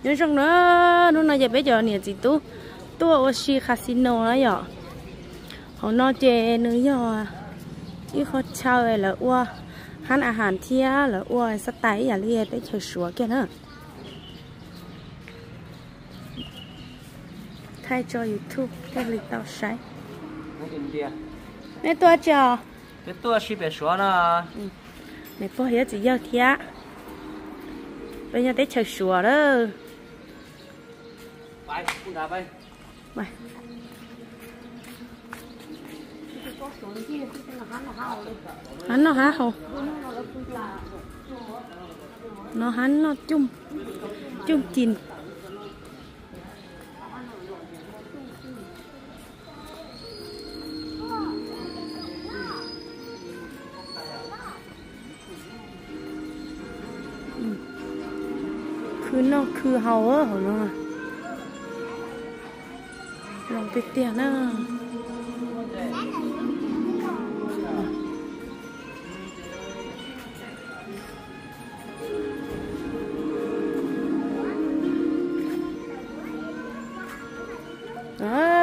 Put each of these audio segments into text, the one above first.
Nyob zoo na, hnub no ces peb cov niam txiv tub tuaj ua si casino na yom. Hauv no ces nws yog ib qho chaw lawv ua hab a has thiab lawv ua xab tais ib yam li teb chaws Suav kiag na. Thaij tso YouTube thiaj li tau saib. Nej tuaj tsi os? Peb tuaj si pem Suav no. Niam pog thiab txiv yawg thiab. Peb nyob teb chaws Suav lawm. Hab noj hab haus. No hab noj cooj ci. Khw noj khw haus hauv no. Zoo tiag tiag na.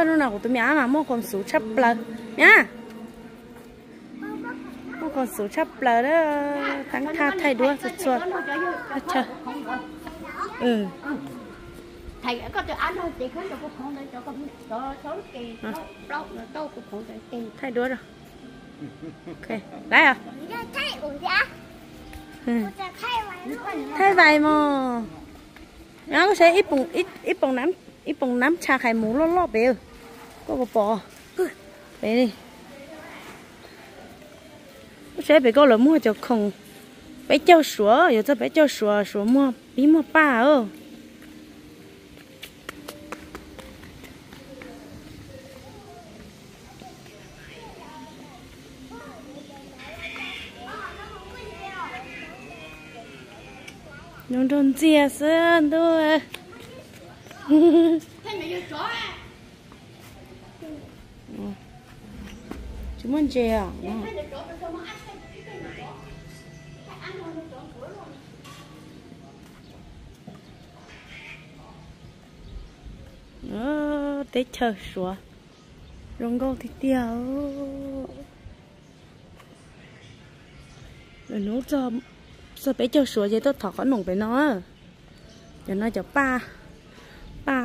Hnub no kuv tus me ab mas muaj khoom xuv tshaj plaws. Me ab, muaj khoom xuv tshaj plaws a. Tab thaj thaij duab txhua txhua chaw. Thaij duab. Laiv os. Thaij vais mog. Kuv saib ib poom nab tsha qhais mus loj loj pem. Koj puas pom? Pem li. Kuv saib pem koj lawv muag cov khoom peb caug Suav, yuav txog peb caug Suav, Suav muag pib muag paj os. Nyob nrog ntxiag xwb ntuj. Tsis muaj ntses os. Teb chaws Suav zoo nkauj tiag tiag. Hnub txog peb caug Suav ces tuaj thov qhob noom pem no. Cov no cov paj, paj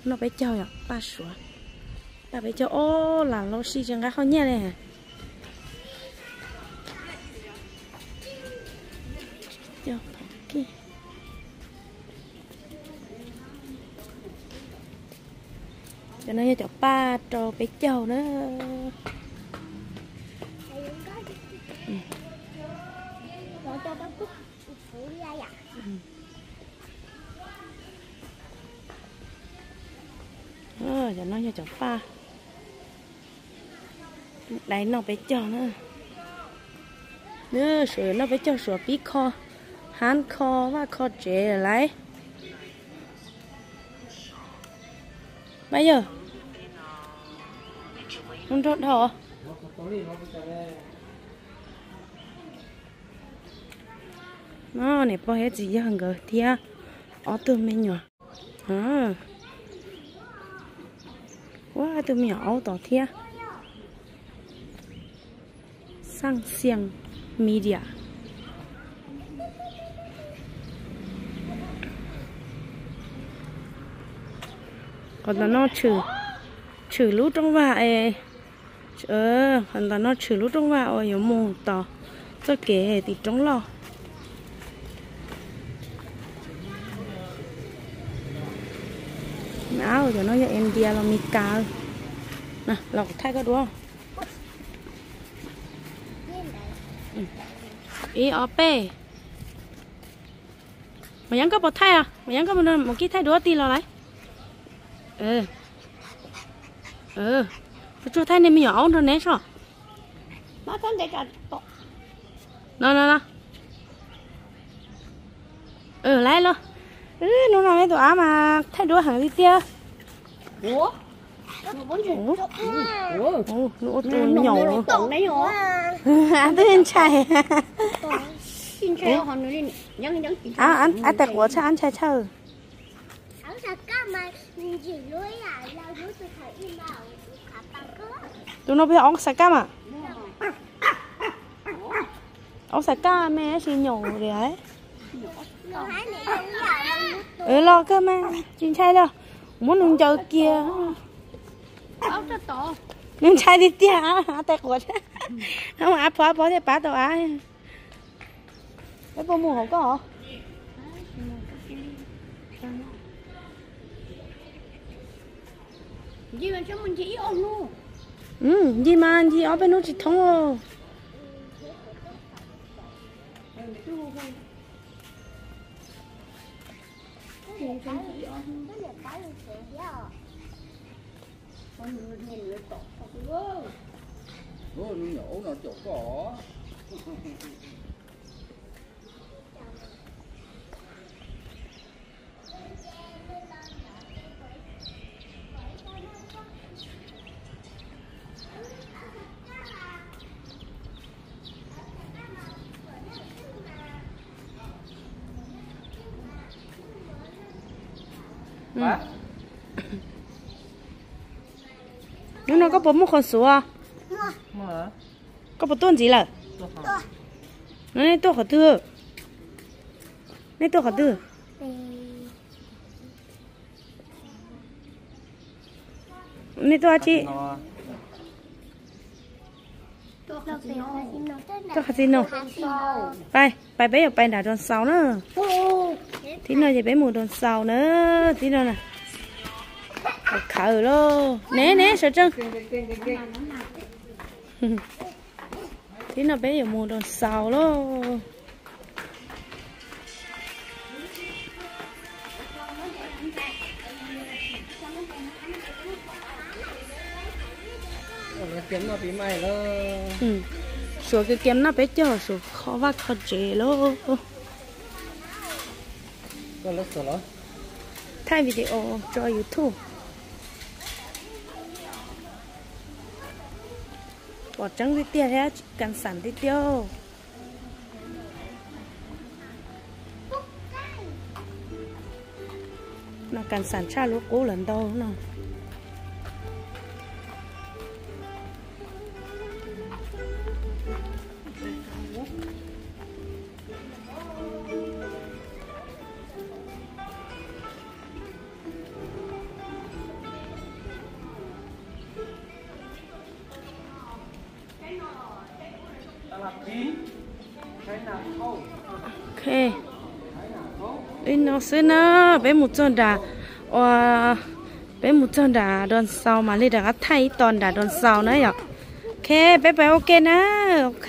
noj peb caug yom, paj Suav. Paj peb caug ob lam los sij tsis nqa qhov nyiaj li. Cov no yog cov paj rau peb caug na. Cov no yog cov paj dai noj peb caug na. Suav noj peb caug, Suav pib kho hab kho vaj kho tsev lawm. Pab yawg, nrog dhau. No niam pog thiab txiv yawg nkawd thiab ob tug me nyuam. Ua tus me nyuam aub tod thiab. Xaj Xias Media. Qhov ntawm no tshwm lub rooj vag es, qhov ntawm no tshwm lub rooj vag uas yuav mus tom txoj kev tim roob loj. Cov no yog India los Meskas. Los kuv thaij koj dua. Ib ob peb. Mas Yeeb, koj puas thaij os? Mas Yeeb, koj mus kib thaij duab tig los lawm. Tsuag tsuag thaij nej me nyuam aub nrog neb soj. No no no. Lawm los. Hnub no me tus av mas thaij duab heev li tiag. Nws ua tus nyaum. Twb ntshai. Ab, tais quav tshaj, ab ntshai tshaj. Tus no puas yog aub xav kab mas? Aub xav kab me sis nyuam li. Los kawg mas tsis ntshai los, muab nws ncaws kiag. Nws ntshai tiag tiag, av tais quav, av pov av pov thiaj pab tau av. Peb puas mus hauv koj os? Ncig mas ncig ob peb hnub tsis thoob. Hnub no koj puas muaj khuas xuv? Koj puas tuaj ntxiv lawm? Nej tuaj qhov twg? Nej tuaj qhov twg? Nej tuaj dab tsi? Tuaj qhov txiv no. Pais, pais peb yuav pais nram Doos Xaus na. Thib no ces peb mus Doos Xaus na. Thib no na. Khaws lauj. Ne ne sawv tsees. Thib no peb yuav mus Doos Xaus lauj. Suav kiv kiam noj peb caug, Suav kho vaj kho tsev lauj. Thaij video tso YouTube. Pom tseeb tiag tiag thiab kas xas tiag tiag. No kas xas tshaj lub qub lawm ntau no. Ok, li no xwb na, peb mus txog nram, ua, peb mus txog nram Doos Xaus mam li rov qab thaij ib tog nram Doos Xaus na yom. Ok, peb pais ua ke na. Ok,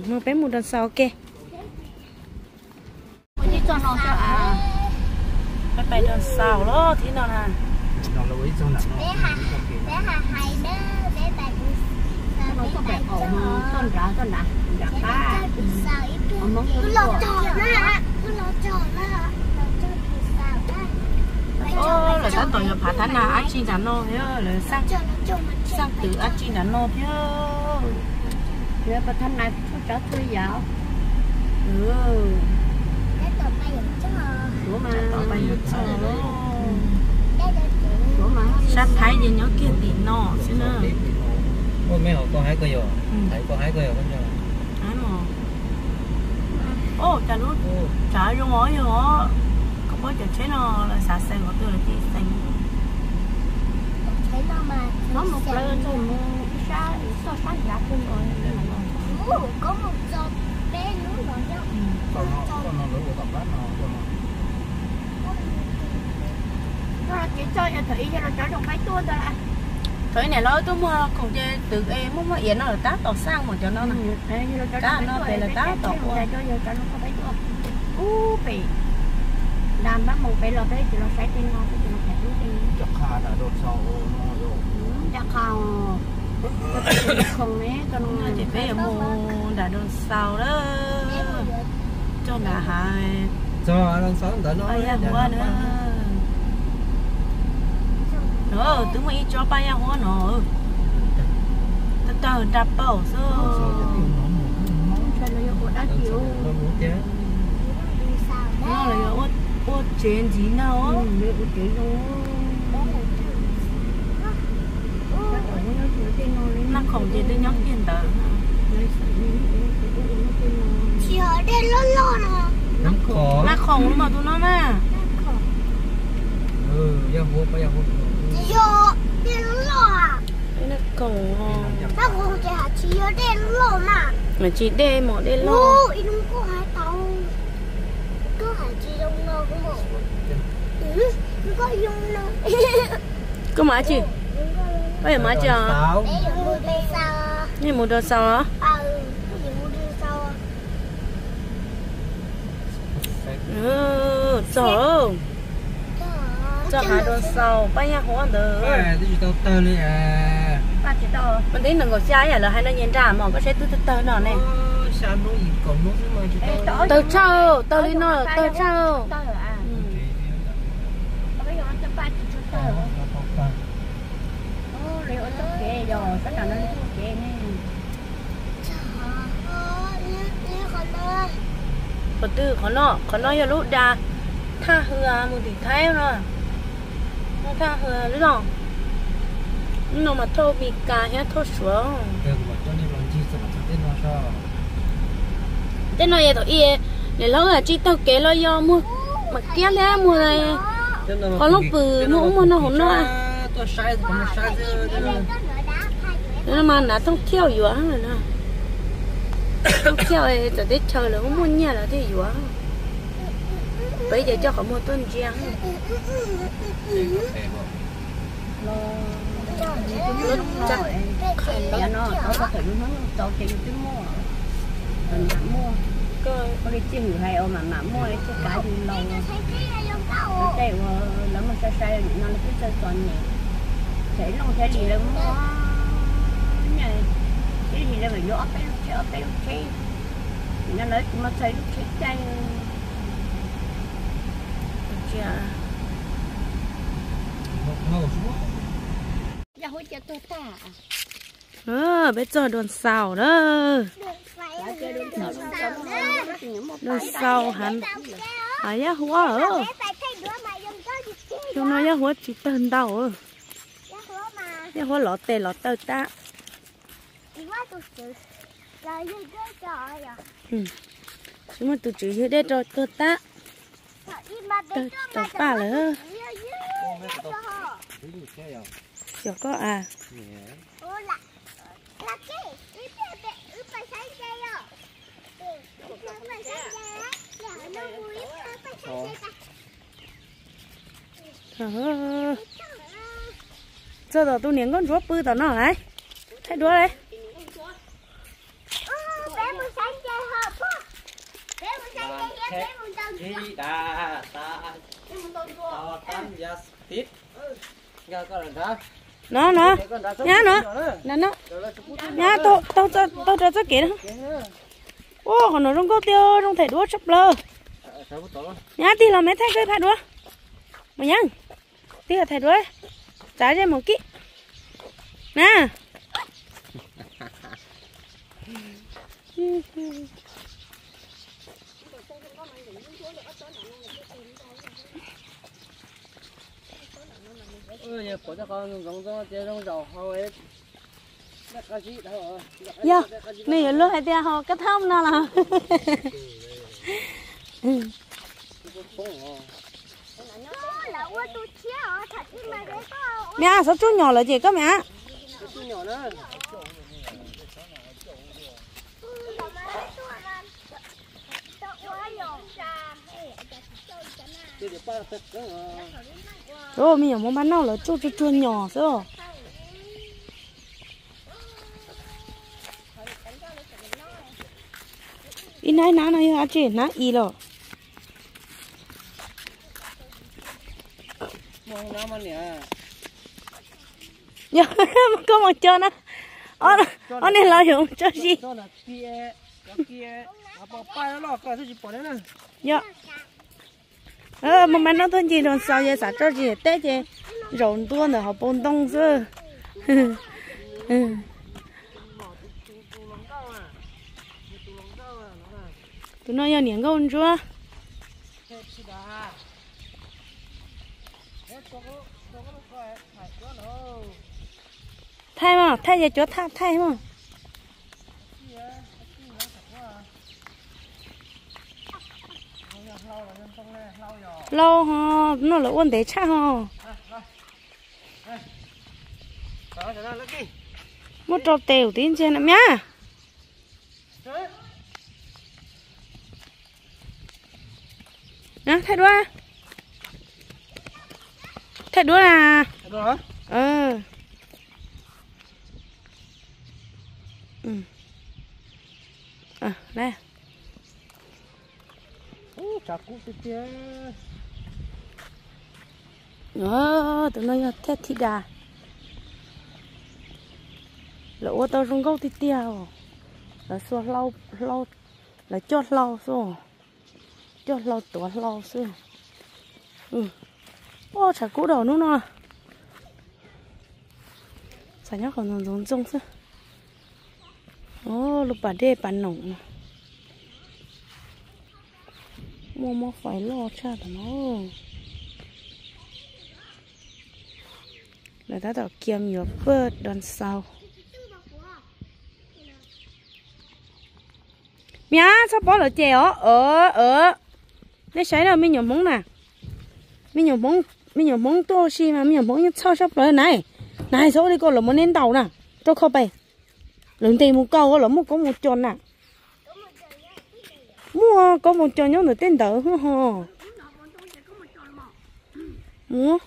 mus peb mus Doos Xaus ua ke. Peb pais Doos Xaus los thib no na. Lawv tab tom yuav phav thab nas dab tsi nram no thiab, lawv xaj twv dab tsi nram no thiab. Sab Thaib ces nyob kiag tim no xwb na. Cas lub tsav zoo os yog, koj paub cov tsheb no lawv xav xeem qhov twg lawv cia li xeem. Thaum ib niam lawv tuaj muag khoom ces twv es muaj muaj iav no lawv tab tom xaj mus cov no na. Tab no pem lawv tab tom ua. Ub pem nram Npab Moos pem los peb tsis los saib tej no, peb tsis los saib tej no. Cov qha nram Doos Xaus ne, ces peb yuav mus nram Doos Xaus lawm. Txog nram hav Paj Yaj Huab na. Twb muaj ib tsob Paj Yaj Huab no, tawg tawg nra paum xwb. No lawv yuav ua Tsev ntxiv na. Naj khoom ces twb nyob kiag ntawd. Naj khoom mas tus no na. Yog dej loj loj. Naj khoom, naj khoom ces hais tsis yog dej loj mas, tsis dej mos dej loj. Koj mus dab tsi? Koj yuav mus dab tsi os? Nej mus rau xaus. Txog, txog hav rau xaus Paj Yaj Huab ntawd. Mas tib nees nkaum xya yam lawv hais no nyias nram mos koj saib twb tawg tawg no ne. Tawg tshaj, tawg li no tawg tshaj. Qhov twg qhov no? Qhov no yog lub da thaj hwm mus tim Thaib no. Thaj hwm lub no, lub no mas thauj Mes Kas thiab thauj Suav. Tej no yog thaum ub niam hlob wb tsis taug kev los yog muag mam kiab thiab muag qos looj pwm muag ub muag no hauv no. Mas nav thooj thiauj yuav, thooj thiauj txawm teb chaws lawv muaj nyiaj lawv thiaj yuav. Peb ces coj qhov muag tuaj ntsia. Lawv muag sai sai no lawv twb txawj txom nyem. Txawm Looj thiab Lis lawv muag, ib lim lawv yuav ob peb lub tsheb, ob peb lub tsheb, no lawv tsis muaj txog ib lub tsheb caij. Peb txog Dua Xaus na. Dua Xaus hav Yaj Huab. Xyoo no Yaj Huab tsis tawg ntau. Yaj Huab lov tes lov taw tab. Tsis muaj tus tswv yug dej rau tuag tab. Tawg tau paj lawm. Xyov koj a. Txog tom tus niam nkauj ntsuab pw tom no lawm. Thaij duab li. No no, nyab no, nyab taug rau txoj kev no. Ua qhov no zoo nkauj tiag, zoo thaij duab tshaj plaws. Nyab tig los me thaij koj thaij duab. Mus nyab, tig los thaij duab, txav zej mus kib na. Yog, nws yuav luag hais tias haus kab thab no los. Me ab, xob tsuj nyom lawm ces koj me ab. Me nyuam hmoob Npab Nauj lawv tsuj tsuag tsuag nyom xwb. Ib hnab ib hnab no yog dab tsi, hnab i los? Yog koj mus cog na, ob niag laus yuav mus tso zis. Yog, mus mas noj tuaj ncig rau xaus ces xav tso zis teb ces zaum ntua ntawm hauv paus ntoo xwb. Tus no yog niam nkauj ntsuab. Thaij mog, thaij, yog cuav thaij, thaij mog. Hlau ho, no lawv ua ntev tshaj ho. Muab rau tes kuv twb ntsia na miab. Thaij duab, thaij duab na. Tus no yog thaj thib da. Lawv ua tau zoo nkauj tiag tiag. Lawv xuas hlau, hlau, lawv coj hlau xwb. Coj hlau tuav hlau xwb. Ua tshav kub dua hnub no. Txawm nyob qhov ntxoov ntxoo xwb. Lub pas dej pas noom no. Muaj mob fais loj tshaj tom no. Lawv tab tom kiam yuav paj doo xau. Miab, txhob pov lawv cem os. Nej saib na, me nyuam hmoob na, me nyuam hmoob, me nyuam hmoob tuaj ua si mas me nyuam hmoob yeej txhawj sab plaws na. Na, txhob ua li ko, lawv muab neb ntaus na, rau khau pes. Lawv ntes mus kaus, lawv muaj koob mus cos na. Muaj koob mus cos nyob ntawm tej ntawd ho. Mus.